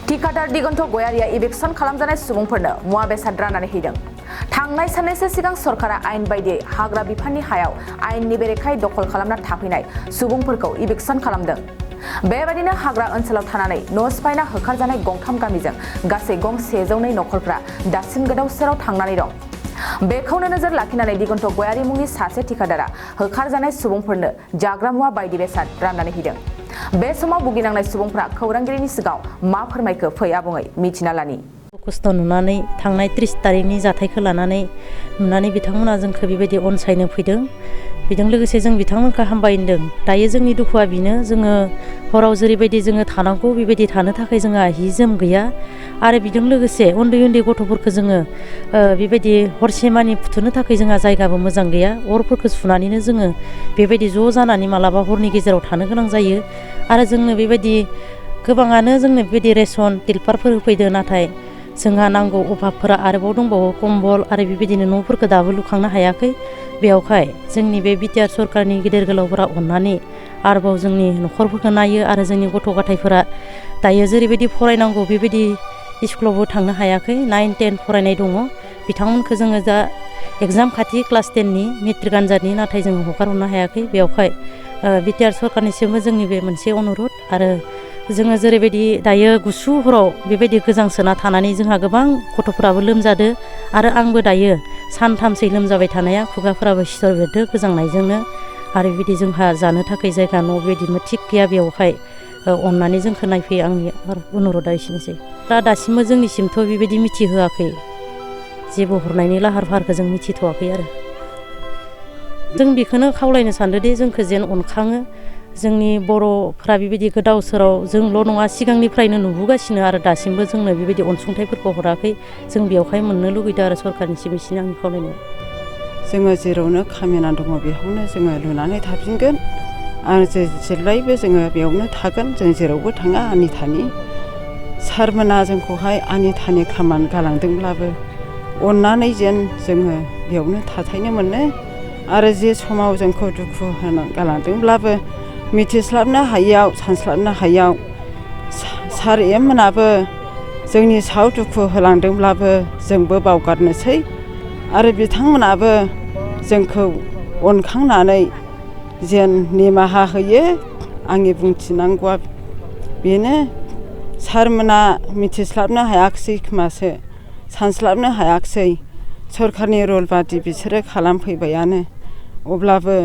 टिकादार दिगन्त गयारिया इभिक्सन खालामजानाय सुबुंफोरनो मुवा बेसाद राननानै होदों। थांनाय साननैसो सिगां सरकारा आयेन बायदियै हाग्रा बिफाननि हायाव आयेननि बेरेखायै दखल खालामना थाफैनाय सुबुंफोरखौ इभिक्सन खालामदों। बेबायदिनो हाग्रा ओनसोलाव थानानै न' सिफायना होखारजानाय गंथाम गामिजों गासै गं 102 नखरफ्रा दासिम गोदाव सोराव थांनानै दं। बेखौनो नोजोर लाखिनानै दिगन्त गयारि मुंनि सासे ठिकादारा होखारजानाय सुबुंफोरनो जाग्रा मुवा बायदि बेसाद राननानै होदों। बे समाव भुगिनांनाय सुबुंफ्रा खौरांगिरिनि सिगाङाव मा फोरमायखो फै आबुङै मिथिना लानि। खस्थ' नुनानै थांनाय 30 तारिखनि जाथायखौ लानानै नुनानै बिथांमोना जोंखौ बेबायदि अनसायनो फैदों। बेजों लोगोसे जों बिथांमोनखौ हामबाय होनदों। दायो जोंनि दुखुआ बेनो जोङो हराव जेरैबायदि जोङो थानांगौ बेबायदि थानो थाखाय जोंहा हि जोम गैया आरो बेजों लोगोसे उन्दै उन्दै गथ'फोरखौ जोङो बेबायदि हरसेमानि फुथुनो थाखाय जोंहा जायगाबो मोजां गैया। अरफोरखौ सुनानैनो जोङो बेबायदि ज' जानानै मालाबा हरनि गेजेराव थानो गोनां जायो आरो जोंनो बेबायदि गोबाङानो जोंनो बेबायदि रेसन तिलपारफोर होफैदो नाथाय जोंहा नांगौ अभाबफोरा आरोबाव दंबावो कम्बल आरो बेबायदिनो न'फोरखौ दाबो लुखांनो हायाखै। बेयावहाय जोंनि बे बिटिआर सरकारनि गेदेर गोलावफोरा अननानै आरोबाव जोंनि न'खरफोरखौ नायो आरो जोंनि गथ' गथायफोरा दायो जेरैबायदि फरायनांगौ बेबायदि स्कुलावबो थांनो हायाखै 9, 10 फरायनाय दङ। बिथांमोनखौ जोङो दा एग्जाम खाथि क्लास 10नि मेट्रिक आनजादनि नाथाय जोङो हगारहरनो हायाखै। बेयावहाय बिटिआर सरकारनिसिमबो जोंनि बे मोनसे अनुरद आरो जोङो जेरैबायदि दायो गुसु हराव बेबायदि गोजांसोना थानानै जोंहा गोबां गथ'फोराबो लोमजादो आरो आंबो दायो सानथामसै लोमजाबाय थानाया खुगाफोराबो सिथर बेरदो गोजांनायजोंनो आरो बेबायदि जोंहा जानो थाखाय जायगा न' बेबायदिनो थिग गैया। बेयावहाय अननानै जोंखौ नायफैयो। आंनि अनुरदा एसेनोसै। दा दासिमबो जोंनिसिमथ' बेबायदि मिथिहोआखै। जेबो हरनायनि लाहार फाहारखौ जों मिथिथ'वाखै आरो जों बेखौनो खावलायनो सानदोंदि जोंखौ जेन अनखाङो। जोंनि बर'फ्रा बेबायदि गोदाव सोराव जोंल' नङा सिगांनिफ्रायनो नुबोगासिनो आरो दासिमबो जोंनो बेबायदि अनसुंथाइफोरखौ हराखै। जों बेवहाय मोननो लुगैदों आरो सरकारनिसिम एसेनो आंनि खावलायनाया। जोङो जेरावनो खामिना दङ बेयावनो जोङो लुनानै थाफिनगोन आरो जेब्लायबो जोङो बेयावनो थागोन। जों जेरावबो थाङा आनिथानि। सारमोना जोंखौहाय आनिथानि खालामनानै गालांदोंब्लाबो अननानै जेन जोङो बेयावनो थाथायनो मोनो आरो जे समाव जोंखौ दुखु होनानै गालांदोंब्लाबो मिथिस्लाबनो हायैयाव सानस्लाबनो हायैयाव सार एम मोनाबो जोंनि सायाव दुखु होलांदोंब्लाबो जोंबो बावगारनोसै आरो बिथांमोनाबो जोंखौ अनखांनानै जेन निमाहा होयो। आंनि बुंथिनांगौआ बेनो। सारमोना मिथिस्लाबनो हायाखिसै खोमासो सानस्लाबनो हायाखिसै। सरकारनि रुल बादि बिसोरो खालामफैबायानो अब्लाबो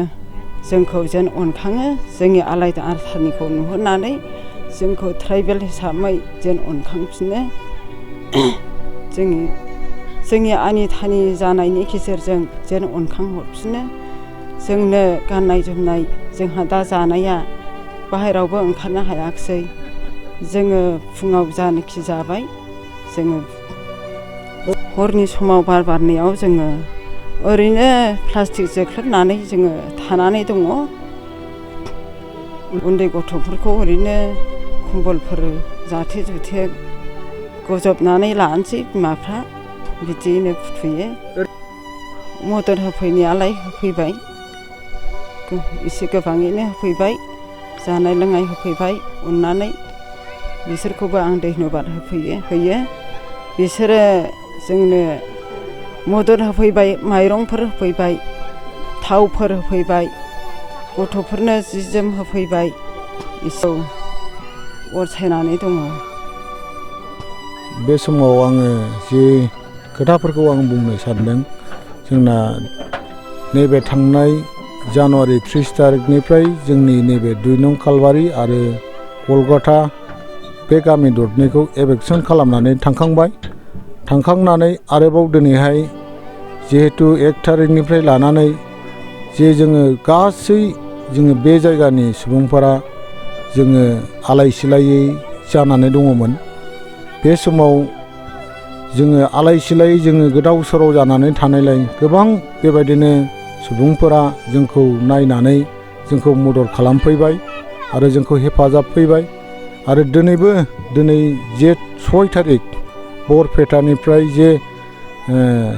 जोंखौ जेन अनखाङो। जोंनि आलाय आथारनिखौ नुहुरनानै जोंखौ ट्राइबेल हिसाबै जेन अनखांफिनो। जोंनि आनिथानि जानायनि गेजेरजों जेन अनखांहरफिनो। जोंनो गाननाय जोमनाय जोंहा दा जानाया बाहेरावबो ओंखारनो हायाखिसै। जोङो फुङाव जानोखि जाबाय जोङो हरनि समाव बार बारनायाव जोङो ओरैनो प्लास्टिक जोख्लोबनानै जोङो थानानै दङ। उन्दै गथ'फोरखौ ओरैनो कम्बलफोर जाथे जुथे गजबनानै लानोसै बिमाफ्रा बिदियैनो फुथुयो। मदद होफैनायालाय होफैबाय एसे गोबाङैनो होफैबाय। जानाय लोंनाय होफैबाय अननानै। बिसोरखौबो आं धन्यबाद होयो। बिसोरो जोंनो मदद होफैबाय माइरंफोर होफैबाय थावफोर होफैबाय गथ'फोरनो जि जोम होफैबाय। एसे अनसायनानै दङ। बे समाव आङो जे खोथाफोरखौ आं बुंनो सानदों। जोंना नैबे थांनाय जानुवारि 30 तारिखनिफ्राय जोंनि नैबे 2 नं खालबारि आरो कलकाता बे गामि दरनैखौ एभेक्सन खालामनानै थांखांनानै आरोबाव दिनैहाय जिहेतु 1 तारिखनिफ्राय लानानै जे जोङो गासै जोङो बे जायगानि सुबुंफोरा जोङो आलाय सिलायै जानानै दङमोन। बे समाव जोङो आलाय सिलायै जोङो गोदाव सोराव जानानै थानायलाय गोबां बेबायदिनो सुबुंफोरा जोंखौ नायनानै जोंखौ मदद खालामफैबाय आरो जोंखौ हेफाजाब फैबाय। आरो दिनै जे 6 तारिख बरपेटानिफ्राय जे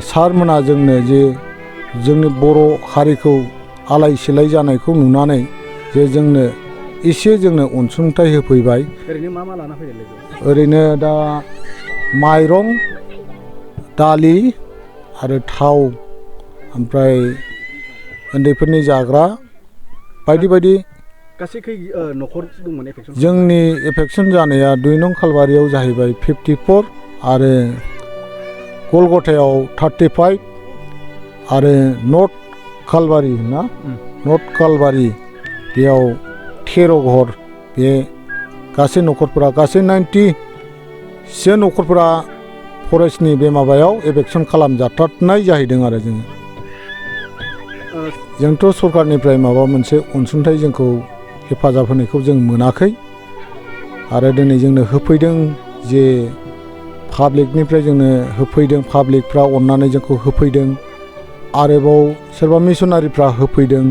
सारमोना जोंनो जे जोंनि बर' हारिखौ आलाय सिलाय जानायखौ नुनानै जे जोंनो एसे जोंनो अनसुंथाइ होफैबाय। ओरैनो मा लाना फैदों लोगो? ओरैनो दा माइरं, दालि आरो थाव, ओमफ्राय उन्दैफोरनि जाग्रा बायदि बायदि। गासै खै न'खर दंमोन एफेक्सन? जोंनि एफेक्सन जानाया 2 नं खालबारियाव जाहैबाय 54 आरो गलगथायाव 35 आरो नर्थ खालबारि ना नर्थ खालबारि बेयाव 13 घर। बे गासै न'खरफोरा गासै 90सो न'खरफोरा फरेस्टनि बे माबायाव एफेक्सन खालामजाथारनाय जाहैदों आरो जोङो। जोंथ' सरकारनिफ्राय माबा मोनसे अनसुंथाइ जोंखौ हेफाजाब होनायखौ जों मोनाखै आरो दिनै जोंनो होफैदों जे पाब्लिकनिफ्राय जोंनो होफैदों, पाब्लिकफ्रा अननानै जोंखौ होफैदों। आरोबाव सोरबा मिसनारिफ्रा होफैदों,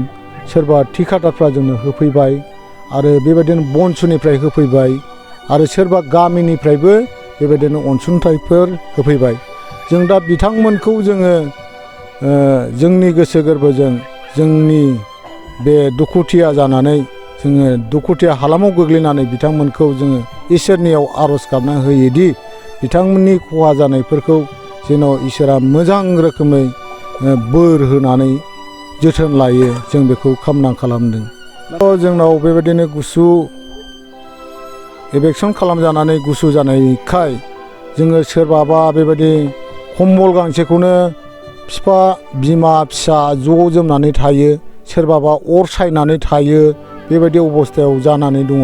सोरबा थिखादारफ्रा जोंनो होफैबाय आरो बेबायदिनो बनसुनिफ्राय होफैबाय आरो सोरबा गामिनिफ्रायबो बेबायदिनो अनसुंथाइफोर होफैबाय। जों दा बिथांमोनखौ जोङो जोंनि गोसो गोरबोजों जोंनि बे दुखुथिया जानानै जोङो दुखुथिया हालामाव गोग्लैनानै बिथांमोनखौ जोङो इसोरनियाव आर'ज गाबना होयोदि बिथांमोननि खहा जानायफोरखौ जेन' इसोरा मोजां रोखोमै बोर होनानै जोथोन लायो, जों बेखौ खामना खालामदों। जोंनाव बेबायदिनो गुसु एफेक्सन खालामजानानै गुसु जानायखाय जोङो सोरबाबा बेबायदि कम्बल गांसेखौनो बिफा बिमा फिसा ज' जोमनानै थायो, सोरबाबा अर सायनानै थायो, बेबायदि अबस्थायाव जानानै दङ।